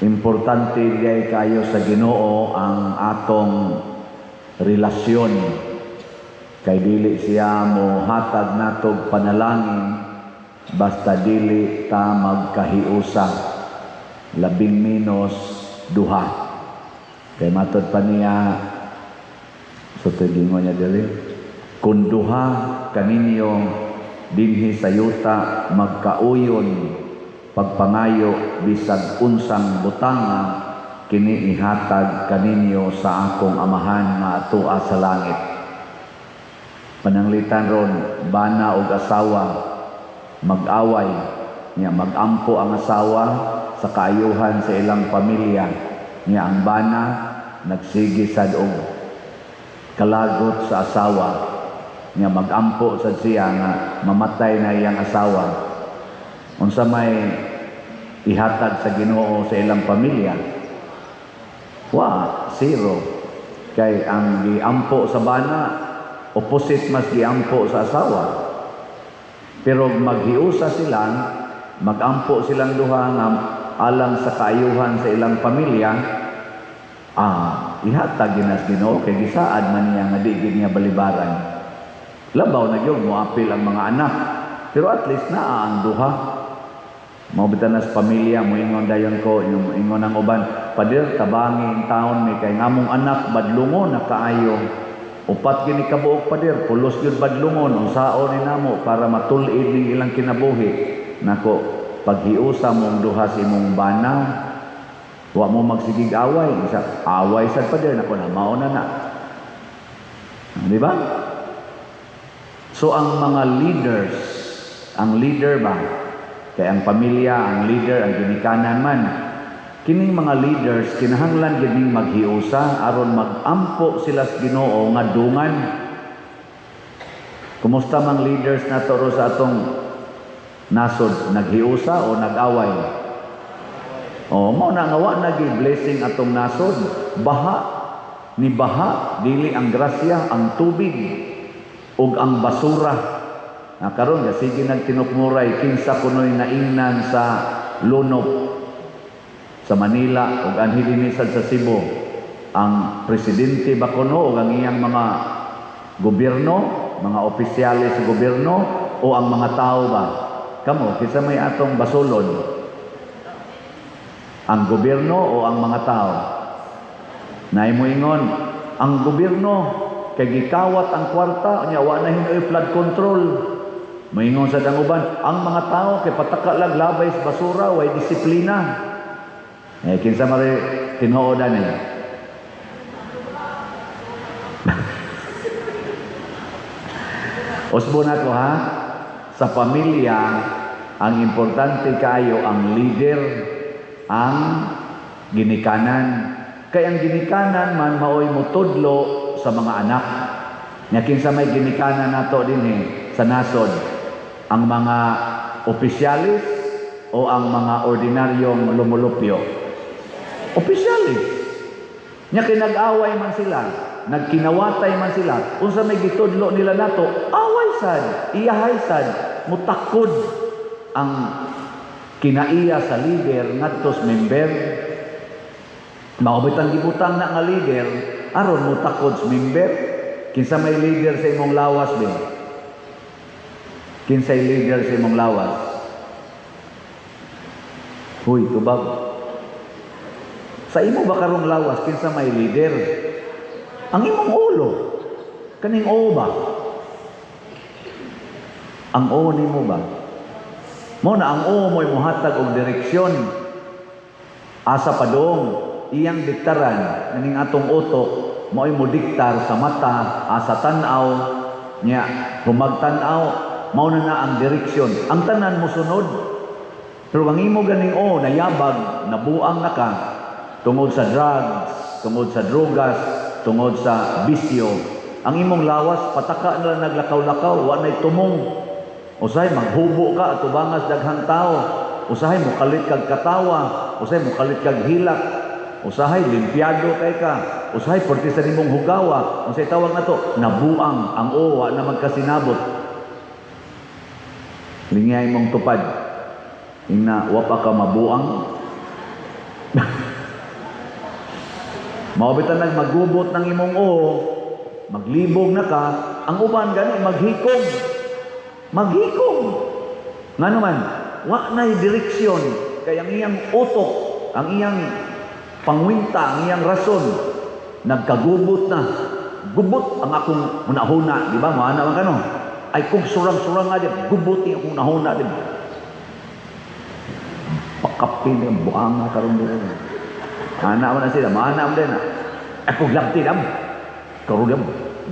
Importante diay kayo sa Ginoo ang atong relasyon, kay dili siya mo hatag natog panalangin basta dili ta magkahiusa, labing menos duha. Kay matod pa niya sa tigingon niya diri, "Kung duha kaninyo dinhi sa yuta magkauyon pagpangayo bisag unsang butanga, kini ihatag kaninyo sa akong Amahan nga atoa sa langit." Pananglitan ron, bana og asawa mag-away niya, magampo ang asawa sa kaayuhan sa ilang pamilya niya, ang bana nagsige sad og kalagot sa asawa niya, magampo sad siya nga mamatay na iyang asawa. Unsa may ihatag sa Ginoo sa ilang pamilya? Wa, zero. Kay ang giampo sa bana, opposite mas giampo sa asawa. Pero maghiusa sila, magampo silang duha nga alang sa kaayuhan sa ilang pamilya, ihatag gyud sa Ginoo kay gisaad man niya nga di gyud niya balibaran. Labaw na gyud moapil ang mga anak. Pero at least naa ang duha. Mao bitaw na sa pamilya, moingon dayon ko, yung ingon ang uban, "Pader, tabangi in taon mi kay ngamong anak badlungon na kaayo. Upat gini kabuok, pader, pulos gyud badlungon, unsaon ni namo para matul-id ning ilang kinabuhi?" Nako, paghiusa mong duha sa imong bana, wa mo magsigig away. Isa, "Away sad, pader." Nako na, mao na na. Di ba? So ang mga leaders, ang leader ba, kay ang pamilya, ang leader, ang ginikanan man, kining mga leaders, kinahanglan gid ning maghiusa aron magampo sila sa Ginoo nga dungan. Kumusta mang leaders nato ro sa atong nasod, naghiusa o nag-away? O mao na nga wa nagi blessing atong nasod. Baha ni baha, dili ang grasya, ang tubig ug ang basura. Na karon sige nagtinukmuray kinsa kunoy naingnan sa lunop sa Manila ug anhi dinhi sad sa Cebu. Ang presidente ba kuno ug ang iyang mga gobyerno, mga opisyales sa gobyerno, o ang mga tao ba? Kamo, kinsa may atong basulon? Ang gobyerno o ang mga tao? Naay moingon, ang gobyerno kay gikawat ang kwarta unya wa na hinuoy flood control. Moingon sa uban, ang mga tao kay pataka lang labay sa basura, way disiplina. Eh, kinsa mari tinuod ani? Usbo na ko ha. Sa pamilya, ang importante kayo ang leader, ang ginikanan. Kay ang ginikanan man maoy motudlo sa mga anak. Nya kinsa may ginikanan nato dinhi sa nasod? Ang mga opisyalis o ang mga ordinaryong lumulupyo? Opisyalis. Nya kinag-away man sila, nagkinawatay man sila, unsa may gitudlo nila nato? Away sad, iyahay sad, mutakod ang kinaiya sa leader ngadto sa member. Mao bitang gibutang na nga leader aron mutakod sa member. Kinsa may leader sa imong lawas be? Kinsay leader sa imong lawas? Huy, tubag. Sa imo ba karong lawas, kinsa may leader? Ang imong ulo. Kaning o ba? Ang o nimo ba? Mo na ang o mo'y muhatag og direksyon. Asa padung iyang diktaran naning atong utok, mo'y modiktar sa mata asa tan-aw nya, humagtan-aw, mao na na ang direksyon, ang tanan mosunod. Pero ang imo ganing o nayabag, nabuang na ka tungod sa drugs, tungod sa drogas, tungod sa bisyo, ang imong lawas pataka na lang naglakaw-lakaw, wa nay tumong. Usahay maghubo ka atubangas daghang tao, usahay mokalit kag katawa, usahay mokalit kag hilak, usahay limpyado kay ka, usahay porti sa nimong hugawa. Unsay tawag nato? Nabuang ang o, wa na magkasinabot. Lingay mong tupad. Ingna wa pa ka mabuang. Mao bitaw nag magubot ng imong uo, maglibog na ka, ang uban gani maghikog. Maghikog. Ngano man, wa na'y direksyon kay ang iyang utok, ang iyang pangwinta, ang iyang rason nagkagubot na. Gubot ang akong hunahuna, di ba? Moana man kano. Ay kung surang-surang nga di, gubot ang akong hunahuna, di ba? Pakapin ang buanga karon diri. Ana man na sila, maana man din na. Ako glabti dam. Karon dam,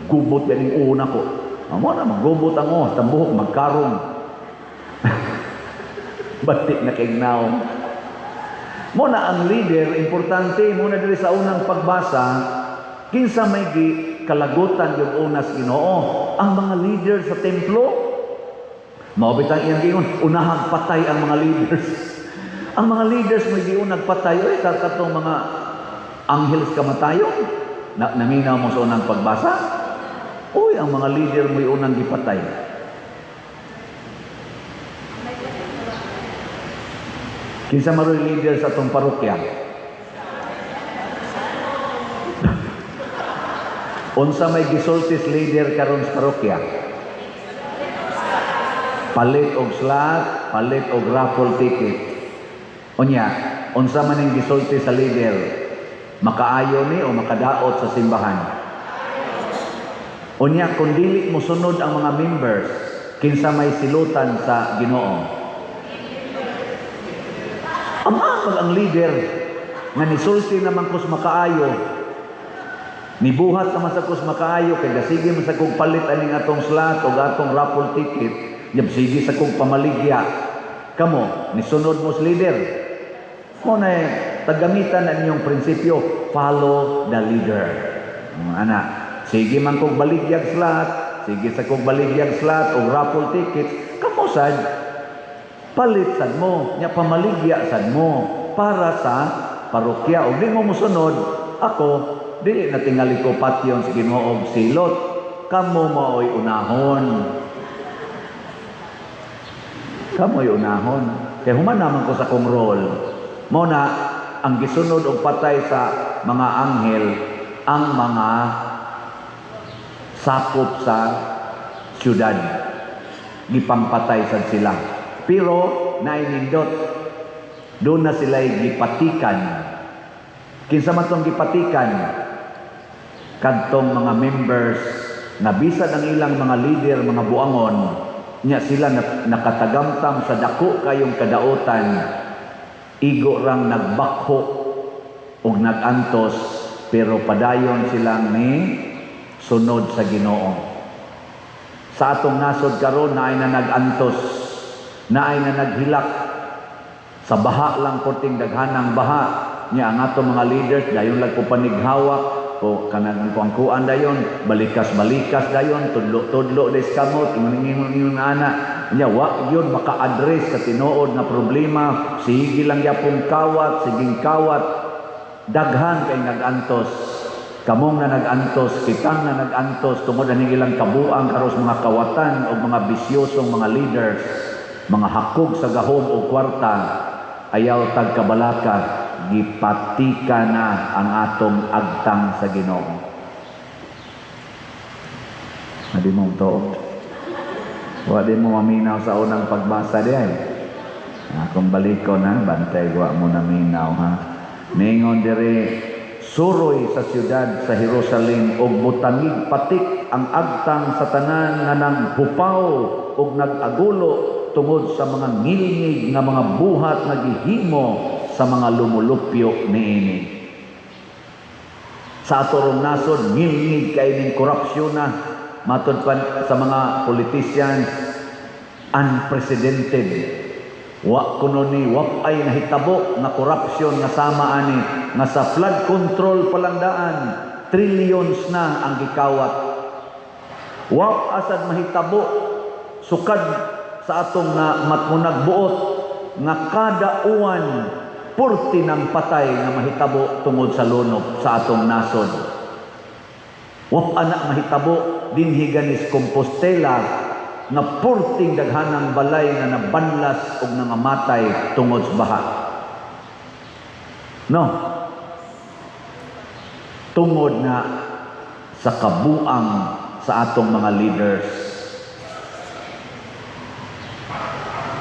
gubot ganing una ko. Amo na maggubot ang oh, tambuhok magkarong. Batik na kay naong. Mo na ang leader, importante mo na diri sa unang pagbasa, kinsa may gi kalagutan yung unas Ginoo, ang mga leader sa templo. Mao bitang iyang giingon, unahang patay ang mga leaders. Ang mga leaders may giunag patay, oy, katong mga anghels kamatayon. Na, naminaw mo sa unang pagbasa? Uy, ang mga leader mo'y unang gipatay. Kinsa maroy leader sa atong parokya? Unsa may gisultis leader karon sa parokya? Palit og slot, palit og raffle ticket. Unya, unsa man ning gisulti sa leader? Makaayo ni o makadaot sa simbahan? Unya, kung dili mosunod ang mga members, kinsa may silutan sa Ginoo? Ama pag ang leader nga nisulti naman kus makaayo, nibuhat naman sa kus makaayo kay dasige man sa kog palit aning atong slot o atong raffle ticket, yab sige sa kog pamaligya. Kamo nisunod mo sa leader. Mo na tagamitan na inyong prinsipyo, follow the leader. Ana, sige man kog baligyag slot, sige sa kog baligyag slot o raffle tickets, kamo sad palit sad mo, nya pamaligya sad mo para sa parokya. Og di mo mosunod, ako dili na tingali ko patyon sa Ginoo og silot. Kamo maoy unahon. Kamo'y unahon. Kay human naman ko sa kong role. Mo na ang gisunod og patay sa mga anghel ang mga sakop sa syudad. Gipampatay sad sila. Pero nainindot, doon na sila'y gipatikan. Kinsa man tong gipatikan? Kadtong mga members na bisan ang ilang mga leader, mga buangon, nya sila nakatagamtam sa dako kayong kadautan, igo rang nagbakho og nagantos, pero padayon silang ni sunod sa Ginoo. Sa atong nasod karon naay na nagantos, naay na naghilak sa baha lang, porting daghanang baha nya ang atong mga leaders dayon lang ko panighawak o kanang kuang-kuan dayon, balikas-balikas dayon, tudlo-tudlo des kamot, ingon-ingon ana nya wa yun maka-address sa tinuod nga problema. Sige lang yapong kawat, siging kawat. Daghan kay nagantos. Kamong na nagantos, kitang na nagantos tungod aning ilang kabuang karos mga kawatan o mga bisyosong mga leaders, mga hakog sa gahom o kwarta. Ayaw tagkabalaka, gipatika na ang atong agtang sa Ginoo. Adi mo to. Wa di mo maminaw sa unang pagbasa di ay. Akong balikon ha, bantay wa mo naminaw ha. Ningon diri, suroy sa siyudad sa Jerusalem og butangig patik ang agtang sa tanan nga nanghupaw og nag-agulo tungod sa mga ngilngig nga mga buhat nga gihimo sa mga lumulupyo niini. Sa atorong nasod, ngilngig kay ning korupsyon na matud pa sa mga politicians, unprecedented. Wa kuno ni wa ay nahitabo nga korupsyon nga sama ani nga sa flood control palandaan trillions na ang gikawat. Wa asad mahitabo sukad sa atong nga matmunag buot nga kada uwan purti ng patay nga mahitabo tungod sa lunop sa atong nasod. Wa ana mahitabo dinhi ganis Compostela nga purting daghanang balay nga nabanlas og nangamatay tungod sa baha. No. Tungod na sa kabuang sa atong mga leaders.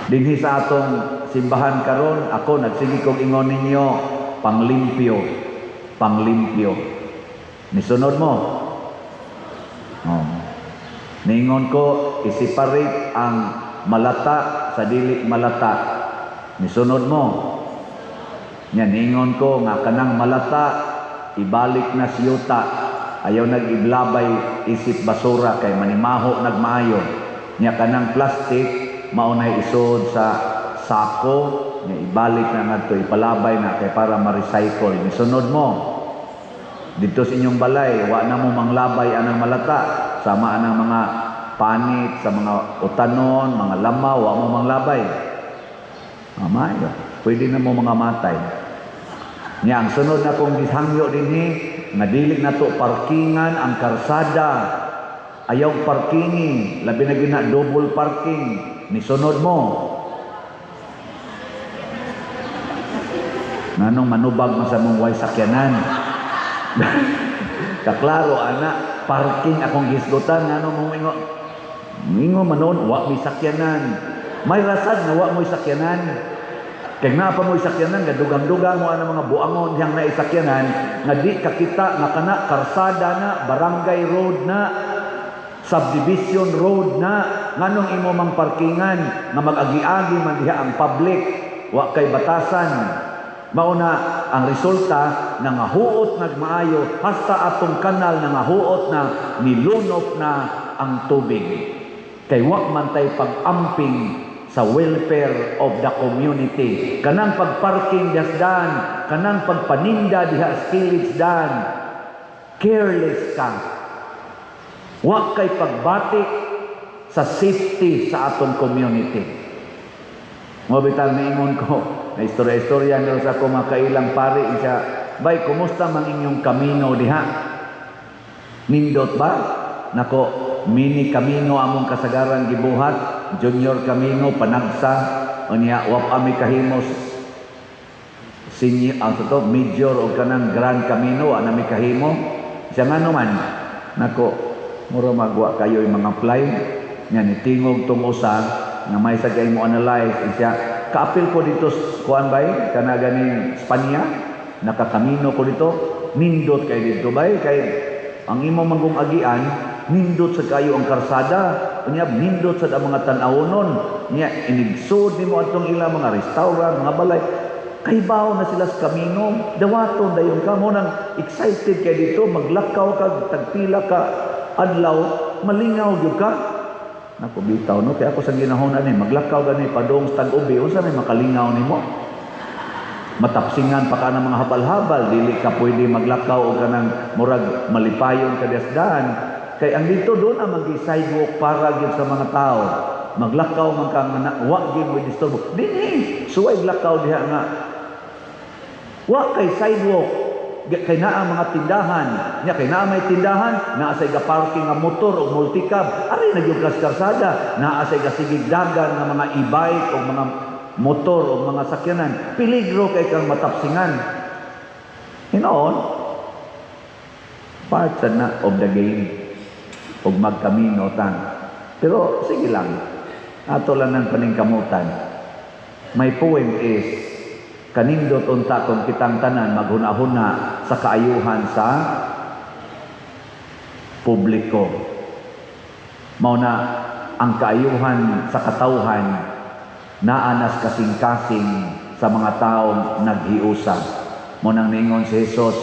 Dinhi sa atong simbahan karon, ako nagsige kog ingon ninyo, panglimpyo, panglimpyo. Nisunod mo. Oh. Niingon ko, i-separate ang malata sa dili malata. Nisunod mo. Nya niingon ko nga kanang malata ibalik na siyuta. Ayaw nag-iblabay isip basura kay manimaho nagmaayo. Nya kanang plastic mao nay isod sa sako, nya ibalik na ngadto, ipalabay na kay para ma-recycle. Nisunod mo. Dito sa inyong balay, wa na mo manglabay anang malata, sama anang mga panit sa mga utanon, mga lama, wa mo manglabay. Maayo. Pwede na mo mga matay. Nya ang sunod na kong gihangyo dinhi nga dili na to parkingan ang karsada. Ayaw parkingi, labi na gyud na double parking. Nisunod mo. Nganong manubag man sa mong way sakyanan? Kaklaro ana, parking akong gisgutan, nganong mo ingo? Mingo man noon, wa mi sakyanan. May rasad nga wa mo'y sakyanan. Kay naa pa mo'y sakyanan, nga dugang-dugang mo ang mga buangon diyang naisakyanan, nga di kakita nga kana karsada na, barangay road na, subdivision road na, nganong imo mang parkingan nga mag-agi-agi man diha ang public, wa kay batasan. Mao na ang resulta, nangahuot nagmaayo hasta atong kanal nangahuot na, nilunok na ang tubig. Kay wa man tay pag-amping sa welfare of the community. Kanang pagparking dasdan, kanang pagpaninda diha sa kilid dan, careless ka. Wa kay pagbati sa safety sa atong community. Mo bitaw niingon ko, na istorya-istorya nila sa ako mga kailang pari siya, "Bay, kumusta man inyong kamino diha? Nindot ba?" "Nako, mini kamino among kasagaran gibuhat, junior kamino, panagsa, unya wa pa mi kahimos senior, ang to, major o kanang grand kamino, wa na mi kahimo." Siya, "Ngano man?" "Nako, mura magwa kayo yung mga fly." Nya nitingog tong usa nga may sa kay mo analyze siya, "Kaapil ko dito kuan bay, kana ganing Spanya, nakakamino ko dito, nindot kay dito bay, kay ang imo manggong agian, nindot sa kayo ang karsada, unya nindot sa ang mga tan-awonon, nya inigsud nimo atong ila mga restaurant, mga balay, kay bawo na sila sa kamino, dawaton dayon ka mo nang excited kay dito, maglakaw ka tagpila ka adlaw, malingaw gyud ka." Nako bitaw no, kay ako sa ginahon ani maglakaw gani padung sa tag-ubi, unsa may makalingaw nimo? Matapsingan pa ka ng mga habal-habal, dili ka pwede maglakaw og kanang murag malipayon ka dasdan. Kay ang dito doon ang magi sidewalk para gyud sa mga tao. Maglakaw man ka nga wa gyud mo disturbo. Dinhi, suway lakaw diha nga wa kay sidewalk. Kay naa mga tindahan, nya kay naa may tindahan, naa say ga-parking nga motor o multicab, ari na gyud kas karsada, naa say gasigig dagan nga mga e-bike o mga motor o mga sakyanan, peligro kay kang matapsingan. Hinoon, part sad na of the game og magkamino tan. Pero sige lang, ato lang ng paningkamutan. My point is, kanindot unta kung kitang tanan maghuna-huna sa kaayuhan sa publiko. Mao na ang kaayuhan sa katawhan naanas kasing-kasing sa mga taong naghiusa. Mao nang niingon si Jesus,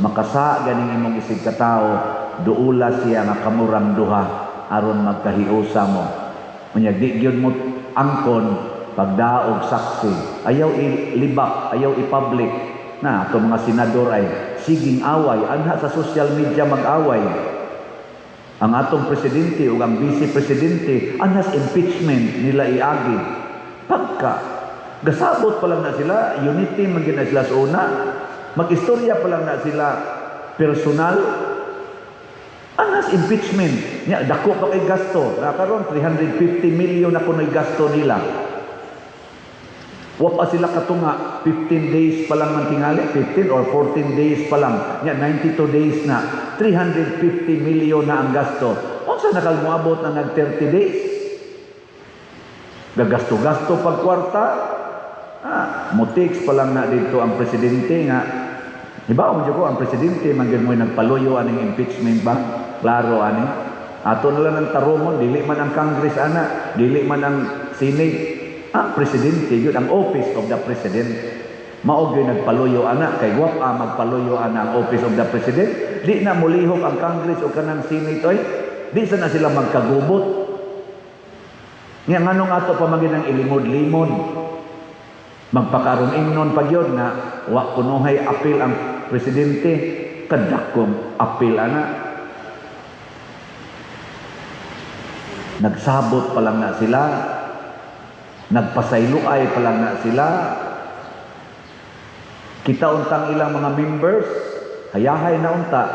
makasa ganing imong isig katao, duula siya nga kamurang duha aron magkahiusa mo. Unya di gyud mo angkon pagdaog saksi. Ayaw ilibak, ayaw i-public. Na ato mga senador ay siging away, anha sa social media mag-away. Ang atong presidente o ang vice presidente anhas impeachment nila iagi. Pagka gasabot pa lang na sila, unity man gyud na sila sa una. Mag-istorya pa lang na sila personal. Anhas impeachment. Nya dako pa kay gasto. Na karon 350 million na kuno'y gasto nila. Wa pa sila katunga, 15 days pa lang man tingali, 15 or 14 days pa lang. Nya 92 days na, 350 million na ang gasto. Unsa na kag moabot na nag 30 days? Gagasto-gasto pag kwarta. Ah, mutix pa lang na dito ang presidente nga. Di ba, ko ang presidente man gyud mo'y nagpaluyo aning impeachment ba? Klaro ani. Ato na lang ang tarungon, dili man ang Congress ana, dili man ang Senate. Ang presidente yun, ang office of the president. Mao gyud nagpaluyo ana kay wa pa magpaluyo ana ang office of the president. Di na mulihok ang Congress o kanang Senate oy. Di sa na sila magkagubot. Nga nganong ato pa man ang ilimod-limod? Magpakaron ingnon pag yun nga wa kunohay apil ang presidente, kadakong apil ana. Nagsabot pa lang na sila, nagpasayloay pa lang na sila. Kita untang ilang mga members, hayahay na unta.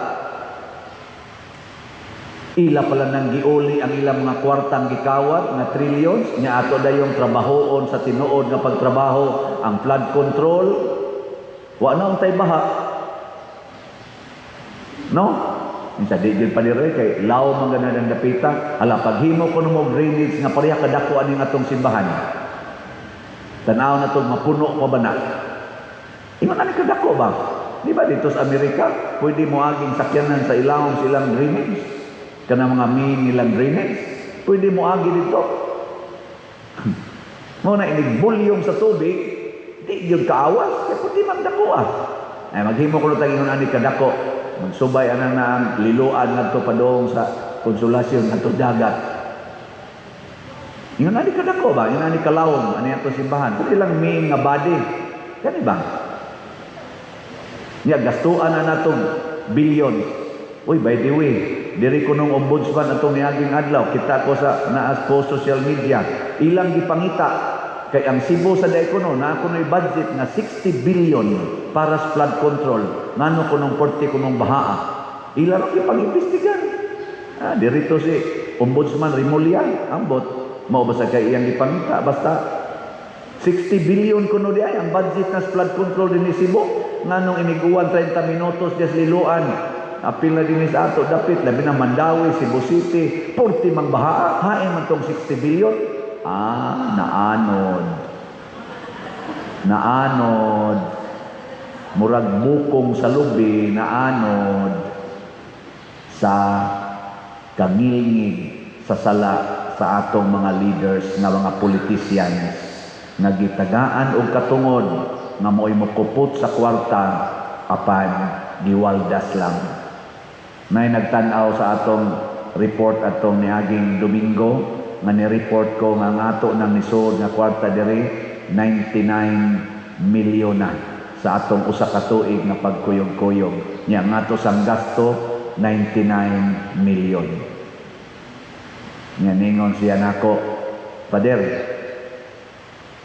Ila pala nang giuli ang ilang mga kwartang gikawat nga trillions nya ato dayong trabahoon sa tinuod nga pagtrabaho ang flood control. Wa na untay baha, no? Minsa di gyud pa dire kay law man gana ang dapita. Ala, paghimo ko mo drainage nga pareha kadako aning atong simbahan, tan-aw na to, mapuno pa ba na? Ingon ani kadako ba? Di ba dito sa Amerika pwede mo aging sakyanan sa ilawom silang drainage, kana mga main nilang drainage, pwede mo agi dito. Mo na inig bulyong sa tubig, di gyud kaawas kay pwede man dako ah. Ay, maghimo ko tag ingon ani kadako, magsubay ana na ang liloan ngadto padong sa Konsolasyon ngadto dagat. Ingon ani kadako ba? Ingon ani kalawom ani ato simbahan, pwede lang main nga body kani ba? Nya gastuan na natong billion. Uy, by the way, diri ko nung ombudsman atong niaging adlaw, kita ko sa naas po social media, ilang gipangita kay ang Cebu sa day kuno na kuno'y budget nga 60 billion para sa flood control, ngano kunong 40 kunong bahaa. Ila ra gipang-imbestigan. Ah, dirito si Ombudsman Remulla, ambot mao ba sa kay iyang gipangita, basta 60 billion kuno di ay ang budget na flood control dinhi Cebu, nganong iniguan 30 minutos diya sa Liloan, apil na din sa ato dapit, labi na Mandaue, Cebu City, 40 mang baha, hain man tong 60 billion. Ah, naanod. Naanod. Murag bukong sa lubi, naanod sa kangilngig sa sala sa atong mga leaders nga mga politicians nga gitagaan og katungod nga mo'y mokupot sa kwarta apan giwaldas lang. Nay nagtan-aw sa atong report atong niaging Domingo nga ni-report ko nga ang ato nang nisod nga kwarta diri 99 milyon na sa atong usa ka tuig nga pagkuyog-kuyog. Nya ang ato sang gasto 99 milyon. Nya ningon siya nako, "Pader,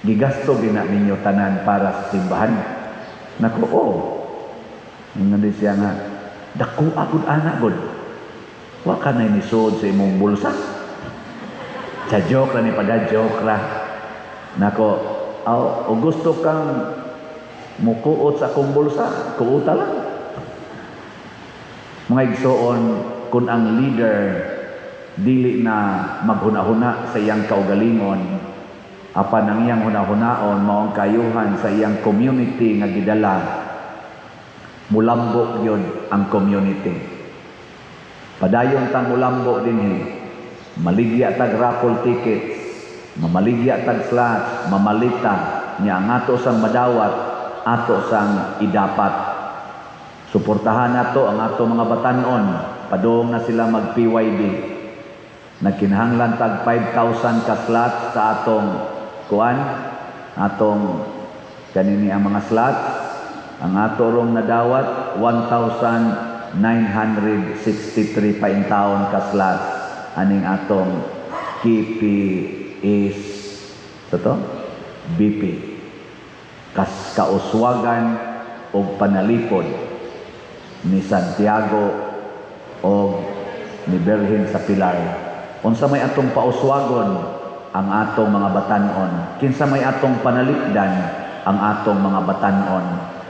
gigasto gina ninyo tanan para sa simbahan?" Nako, "Oh." Ningon din siya nga, "Dako agud ana gud. Wa ka na nisod sa imong bulsa." Sa joke ra ni pada, joke ra. Nako, aw, o gusto kang mukuot sa akong bulsa, kuuta lang. Mga igsoon, kung ang leader dili na maghuna-huna sa iyang kaugalingon, apan ang iyang huna-hunaon mao ang kayuhan sa iyang community nga gidala, mulambo gyud ang community. Padayon tang mulambo dinhi, maligya tag raffle tickets, mamaligya tag slots, mamalita nya ang ato sang madawat, ato sang idapat. Suportahan nato ang ato mga batanon, padung na sila mag PYD. Nagkinahanglan tag 5,000 ka slots sa atong kuan, atong kanini ang mga slots. Ang ato rong nadawat 1,963 pa in taon ka slots aning atong KPS to BP kas kauswagan og panalipod ni Santiago og ni Birhen sa Pilar. Unsa may atong pauswagon? ang atong mga batanon? Kinsa may atong panalipdan ang atong mga batanon?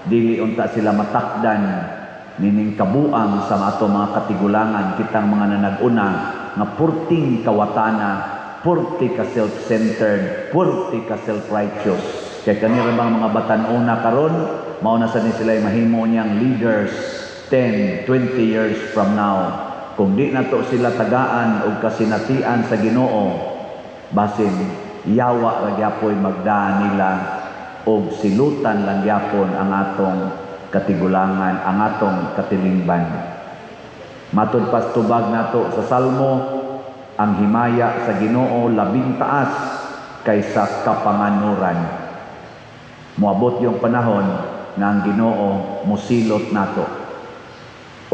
Dili unta sila matakdan nining kabuang sa atong mga katigulangan, kitang mga nanag-una nga purting kawatana, purti ka self-centered, purti ka self-righteous. Kay kanira bang mga batan-ona karon, mao na sa ni sila mahimo niyang leaders 10, 20 years from now. Kung di nato sila tagaan og kasinatian sa Ginoo, basin yawa ra gyapoy magdaan nila og silutan lang gyapon ang atong katigulangan, ang atong katilingban. Matud pas tubag nato sa Salmo, ang himaya sa Ginoo labing taas kaysa kapanganuran. Moabot yung panahon nga ang Ginoo musilot nato.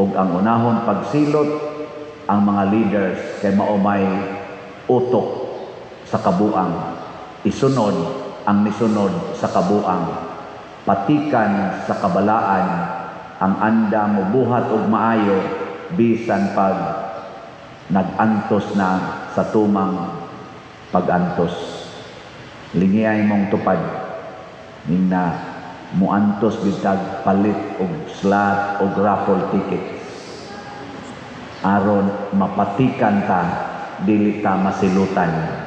Ug ang unahon pagsilot ang mga leaders kay mao may utok sa kabuang. Isunod ang misunod sa kabuang. Patikan sa kabalaan ang anda mobuhat og maayo bisan pag nag-antos na sa tumang pag-antos. Lingiyay mong tupad na muantos bitag palit og slot og raffle tickets aron mapatikan ta, dili ta masilutan.